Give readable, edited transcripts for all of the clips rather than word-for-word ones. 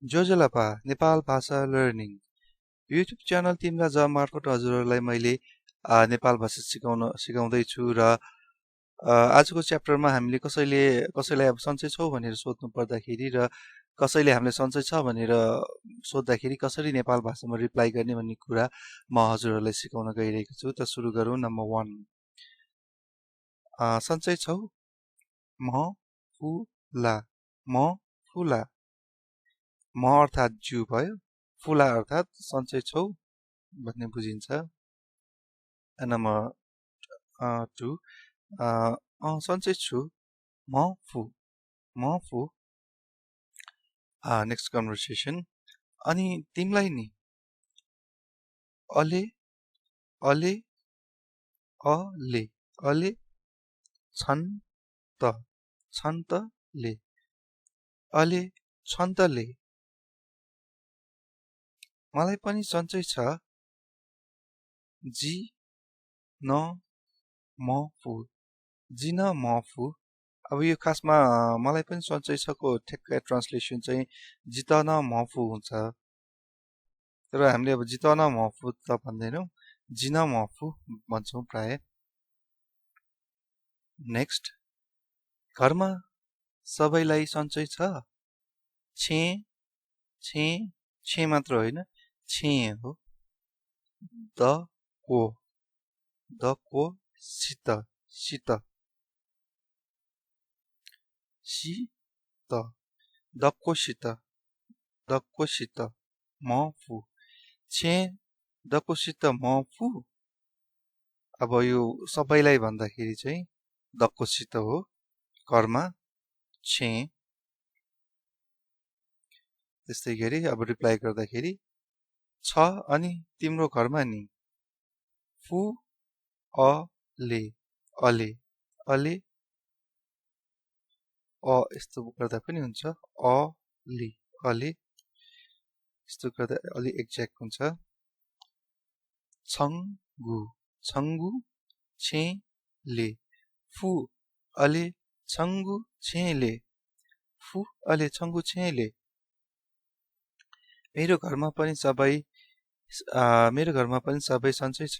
जोजोलापा नेपाल भाषा learning YouTube channel तिम्रा ज मार्फत हजुरहरूलाई मैले नेपाल भाषा सिकाउँदैछु र आजको च्याप्टरमा हामीले कसैलाई अब सन्चै छौ भनेर सोध्नु पर्दाखेरि र कसैले हामीलाई सन्चै छ भनेर सोद्धाखेरि कसरी नेपाल भाषामा रिप्लाई गर्ने भन्ने कुरा म हजुरहरूलाई सिकाउन गइरहेको छु। त सुरु गरौँ। नम्बर 1, सन्चै छौ? म फुला, म फुला। म अर्थात् जु भयो, फुला अर्थात् सन्चै छौ भन्ने बुझिन्छ। नम्बर 2, सन्चै छु, म फु। Next conversation. अनि तिमीलाई नि? अले, अले, अले, अले, छन् त ले, अले, छन् त ले। मलाई पनि सन्चै छ, जी न म फु, जिन म फु। अब यो खासमा मलाई पनि सन्चै छको ठ्याक्कै ट्रान्सलेसन चाहिँ जितन म फु हुन्छ। तर हामीले अब जितन म फु त भन्दैनौँ, जिन म फु भन्छौँ प्राय। नेक्स्ट, घरमा सबैलाई सन्चै छ? छे, छे, छे मात्र होइन, छे हो। द को सित, सित, सित, दको सित, दको सित, म फु, छे दको सित म फु। अब यो सबैलाई भन्दाखेरि चाहिँ दको सित हो, घरमा छे। त्यस्तै गरी अब रिप्लाई गर्दाखेरि छ अनि तिम्रो घरमा नि? फु, अले, अले, अले, यस्तो गर्दा पनि हुन्छ, अले, अले, यस्तो गर्दा अलि एक्ज्याक्ट हुन्छ। छङ्गु, छङ्गु, छे ले, फु, अले, छङ्गु, छे ले, फु, अले, छङ्गु, छे ले। मेरो घरमा पनि सबै सन्चै छ,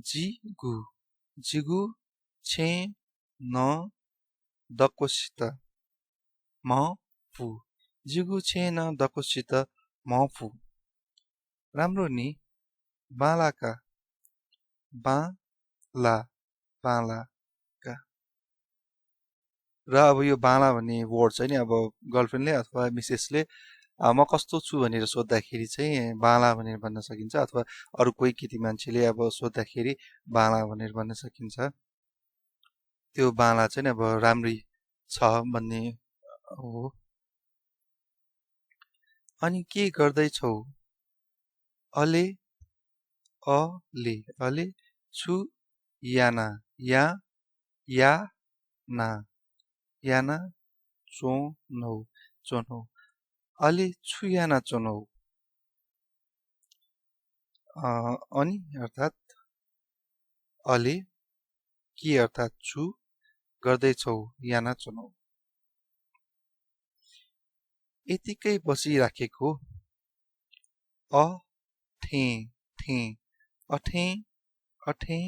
जिगु, जिगु, छे न दको सित, म फु, जिगु, छे न दको सित म फु। राम्रो नि? बालाका, बाला, बालाका। र अब यो बाला भन्ने वर्ड चाहिँ नि अब गर्लफ्रेन्डले अथवा मिसेसले म कस्तो छु भनेर सोद्धाखेरि चाहिँ बाला भनेर भन्न सकिन्छ, अथवा अरू कोही केटी मान्छेले अब सोद्धाखेरि बाला भनेर भन्न सकिन्छ। त्यो बाला चाहिँ अब राम्री छ भन्ने हो। अनि के गर्दैछौ? अले, अले, अले, छु याना, या ना, याना, चोनौ, चोनौ, अले छु याना चोनौ। अनि अर्थात् अले, के अर्थात् छु, गर्दैछौ याना चोनौ। यतिकै बसिराखेको, अठे, ठे, अठे, अठे,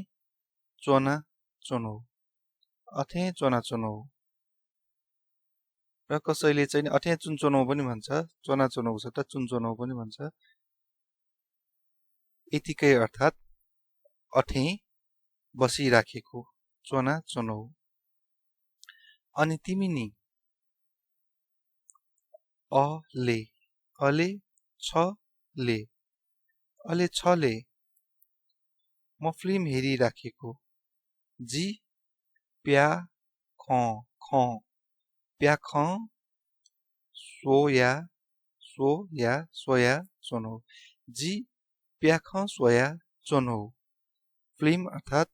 चोना, चोनौ, अठे, चोना, चोनौ। र कसैले चाहिँ अठे चुन चोनौ पनि भन्छ, चोना चोनौ सट्टा चुन चोनौ पनि भन्छ। यतिकै अर्थात् अठे, बसिराखेको, चोना चोनौ। अनि तिमी नि? अले, अले, छ ले, अले, छ ले। म फिल्म हेरिराखेको, जी प्या ख, ख, प्या ख, सोया, सोया, चोनौ, जी प्या ख, सोया, चोनौ। फिल्म अर्थात्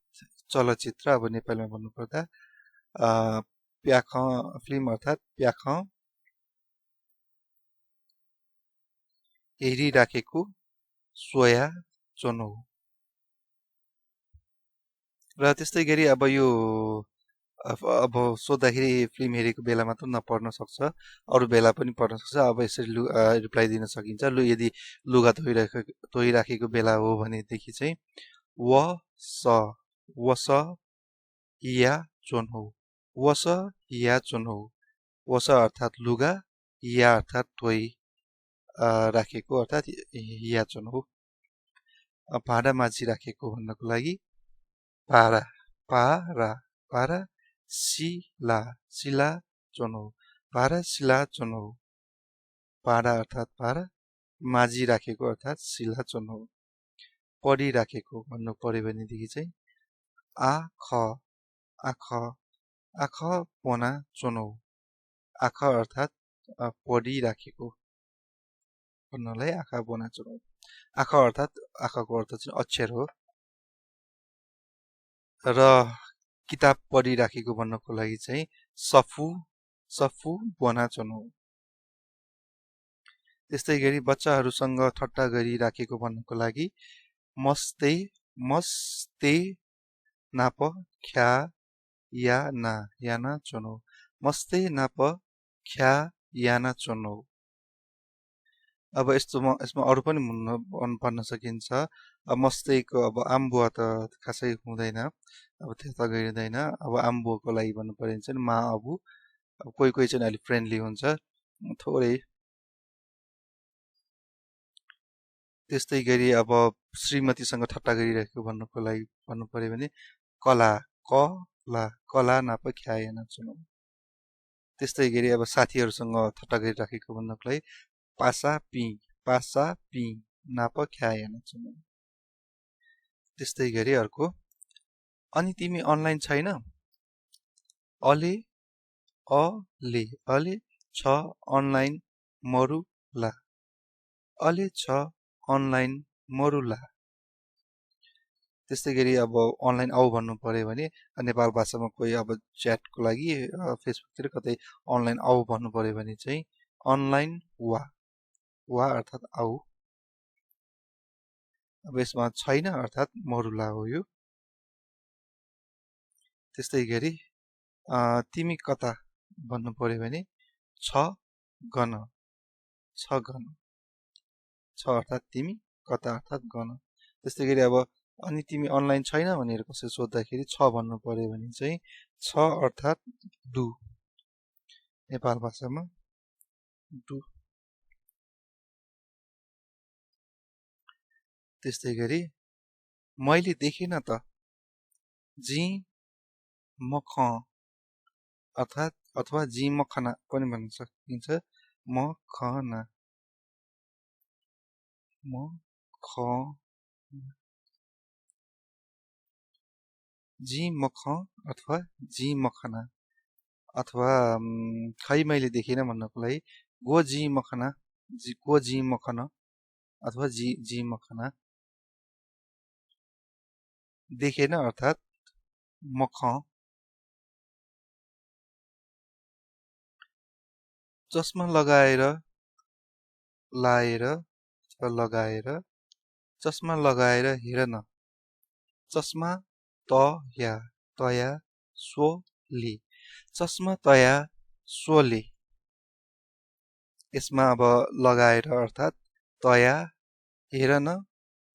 चलचित्र, अब नेपालीमा भन्नुपर्दा प्याख, फिल्म अर्थात् प्याख, हेरिराखेको, सोया, चोनौ। र त्यस्तै गरी अब यो अब सोद्धाखेरि फिल्म हेरेको बेला मात्र नपढ्न सक्छ, अरू बेला पनि पढ्न सक्छ। अब यसरी रिप्लाई दिन सकिन्छ। यदि लुगा धोइराखेको बेला हो भनेदेखि चाहिँ वस या चोनहौ, वस या चोनहौ। वस अर्थात् लुगा, या अर्थात् धोइ राखेको अर्थात् या चोनहौ। भाँडा माझिराखेको भन्नको लागि पारा, पारा सिला चोनहौ, पारा सिला चोनहौ। भाँडा अर्थात् पारा, माझिराखेको अर्थात् सिला चोनहौ। पढिराखेको भन्नु पर्यो भनेदेखि चाहिँ आँख पोना चोनहौ। आँखा अर्थात् पढिराखेको भन्नलाई आँखा पोना चोनहौ। आँखा अर्थात् आँखाको अर्थ चाहिँ अक्षर हो। र किताब पढिराखेको भन्नको लागि चाहिँ सफु बोना चोनहौ। त्यस्तै गरी बच्चाहरूसँग ठट्टा गरिराखेको भन्नको लागि मस्ते नाप ख्या याना चोनहौ। मस्ते नाप ख्या याना चोनहौ। अब यसमा अरू पनि भन्न सकिन्छ। अब मस्तेको अब आम्बुवा त खासै हुँदैन, अब त्यो त गरिँदैन। अब आम्बुको लागि भन्नु पर्यो भने चाहिँ मा अबु। अब कोही चाहिँ अलिक फ्रेन्डली हुन्छ थोरै। त्यस्तै गरी अब श्रीमतीसँग ठट्टा गरिरहेको भन्नुको लागि भन्नु पर्यो भने कला नाप ख्याएन चुनौ। त्यस्तै गरी अब साथीहरूसँग ठट्टा गरिराखेको भन्नुको लागि पासा पी नाप ख्याएन चुनौ। त्यस्तै गरी अर्को अनि तिमी अनलाइन छैन? अले छ अनलाइन मरुला। अले छ अनलाइन मरुला। त्यस्तै गरी अब अनलाइन आऊ भन्नु पर्यो भने नेपाल भाषामा कोही अब च्याटको लागि फेसबुकतिर कतै अनलाइन आऊ भन्नु पर्यो भने चाहिँ अनलाइन वा अर्थात् आऊ। अब यसमा छैन अर्थात् मरुला हो यो। त्यस्तै गरी तिमी कता भन्नु पर्यो भने छ गन छ अर्थात् तिमी, कता अर्थात् गन। त्यस्तै गरी अब अनि तिमी अनलाइन छैन भनेर कसै सोद्धाखेरि छ भन्नु पर्यो भने चाहिँ छ अर्थात् डु नेपाल भाषामा डु। त्यस्तै गरी मैले देखेन त जी मख अर्थात् अथवा जी मखना पनि भन्न सकिन्छ। मखना जी मख अथवा जी मखना अथवा खै मैले देखेन भन्नको लागि गो जी मखना अथवा जी मखना। देखेन अर्थात् मख। चस्मा लगाएर चस्मा लगाएर हेर न। चस्मा तया सोले। चस्मा तया सोले। यसमा अब लगाएर अर्थात् तया हेर न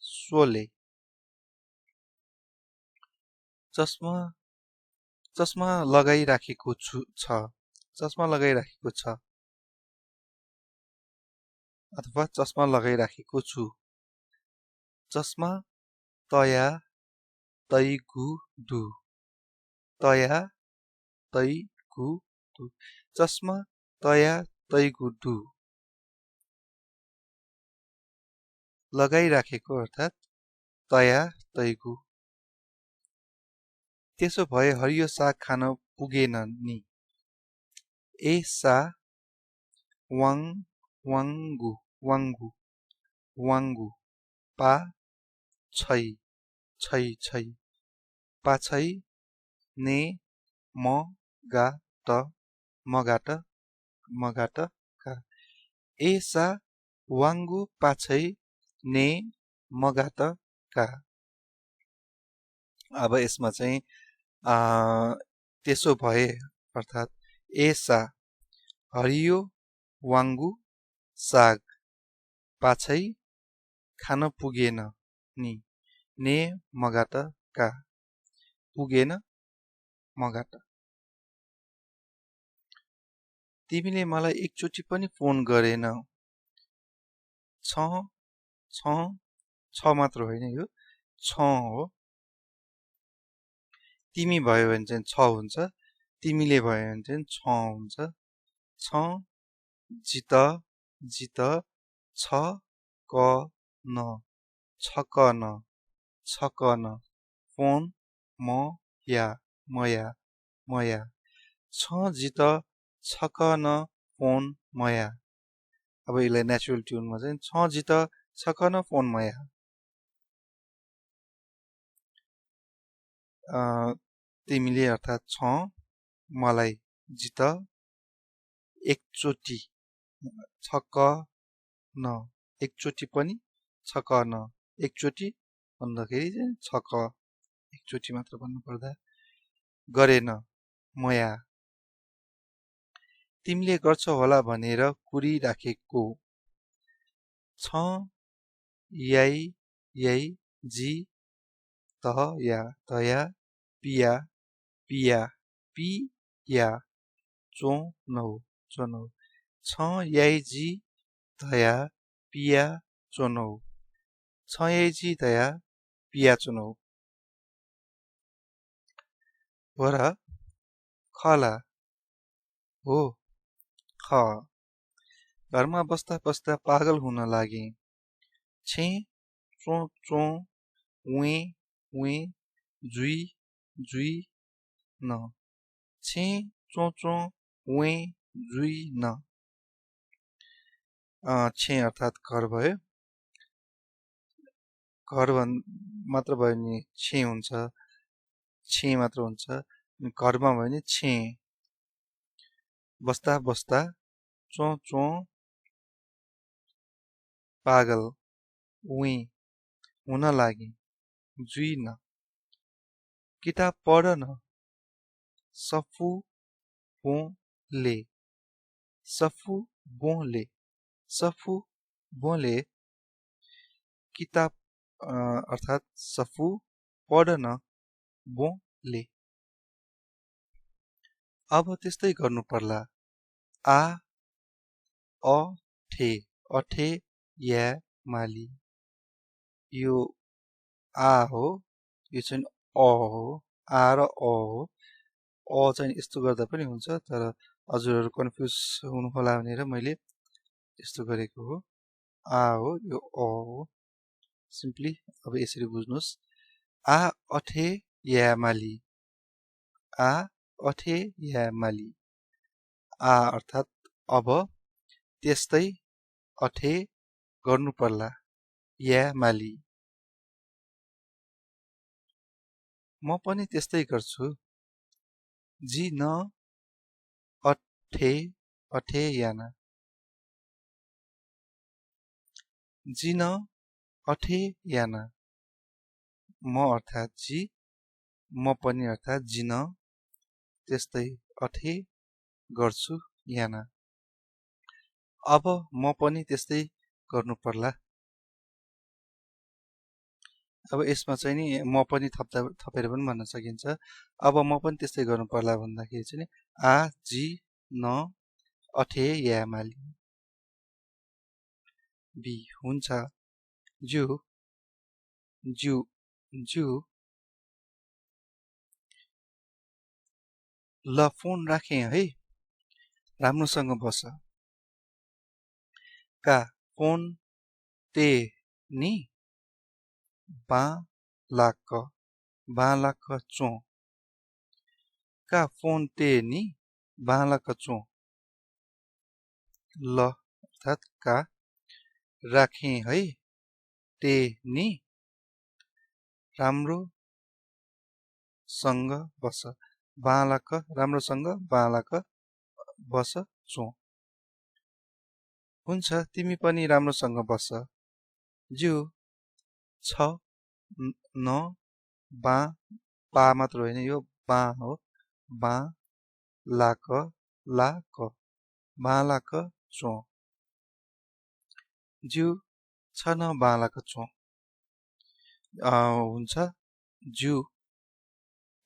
सोले। चस्मा लगाइराखेको छ। चस्मा लगाइराखेको छ अथवा चस्मा लगाइराखेको छु। चस्मा तया तैगुदु। चस्मा तया तैगुदु। लगाइराखेको अर्थात् तया तैगु। त्यसो भए हरियो साग खान पुगेन नि। ए सा वाङ्गु पा छै पाछै ने मगाट का। ए सा वाङ्गु पाछै ने मगाट का। अब यसमा चाहिँ त्यसो भए अर्थात् एसा हरियो वाङ्गु साग पाछै खान पुगेन नि ने मगाट का पुगेन मगाट तिमीले मलाई एकचोटि पनि फोन गरेनौ छ मात्र होइन यो छ हो तिमी भयो भने चाहिँ छ हुन्छ तिमीले भयो भने चाहिँ छ हुन्छ छ जित छ क न छकन फोन म या मया छ जित छकन फोन मया अब यसलाई नेचुरल ट्युनमा चाहिँ छ जित छकन फोन मया तिमीले अर्थात् छ मलाई जित एकचोटि छक न एकचोटि पनि छक न एकचोटि भन्दाखेरि चाहिँ छक एकचोटि मात्र भन्नु पर्दा गरेन मया तिमीले गर्छौ होला भनेर कुरिराखेको छ याइ जी तया पिया चो नौ छ याइ जी तया पिया चोनौ छ याइ जी तया पिया चोनौ हो र खला हो ख घरमा बस्दा बस्दा पागल हुन लागे छे चो उे जुई न छे चो उे जुई न छे अर्थात् घर भयो घर मात्र भयो भने छे हुन्छ छे मात्र हुन्छ घरमा भयो भने छे बस्दा बस्दा चो पागल उे हुन लागे जुई न किताब पढ न सफु बोले किताब अर्थात् सफु पढ न बोले अब त्यस्तै गर्नु पर्ला अठे या माली यो आ हो यो चाहिँ अ हो आ र अ हो अ चाहिँ यस्तो गर्दा पनि हुन्छ तर हजुरहरू कन्फ्युज हुनु होला भनेर मैले यस्तो गरेको हो आ हो यो अ हो सिम्पली अब यसरी बुझ्नुहोस् आ अठे या माली आ अठे या माली आ अर्थात् अब त्यस्तै अठे गर्नु पर्ला या माली म पनि त्यस्तै गर्छु जी न अठे याना जी न अठे याना म अर्थात् जी म पनि अर्थात् जी न त्यस्तै अठे गर्छु याना अब म पनि त्यस्तै गर्नु पर्ला अब यसमा चाहिँ नि म पनि थपेर पनि भन्न सकिन्छ अब म पनि त्यस्तै गर्नु पर्ला भन्दाखेरि चाहिँ आ जी न अठे या माली बी हुन्छ जु ल फोन राखे है राम्रोसँग बस का फोन ते नि बालाक चो का फोन ते नि बालाक चो ल अर्थात् का राखे है ते नि राम्रोसँग बस बालाक राम्रोसँग बालाक बस चो हुन्छ तिमी पनि राम्रोसँग बस ज्यू छ न बा मात्र होइन यो बा हो लाक लाक बालाक चो ज्यू छ न बालाक चो हुन्छ ज्यू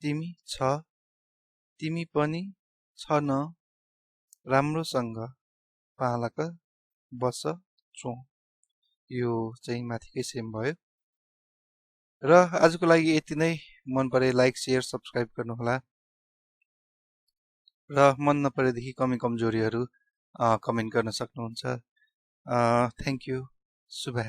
तिमी छ तिमी पनि छ न राम्रोसँग बालाक बस चो यो चाहिँ माथिकै सेम भयो र आजको लागि यति नै मन परे लाइक शेयर सब्स्क्राइब गर्नुहोला र मन नपरेदेखि कमी कमजोरीहरू कमेन्ट गर्न सक्नुहुन्छ थ्यांक यू शुभ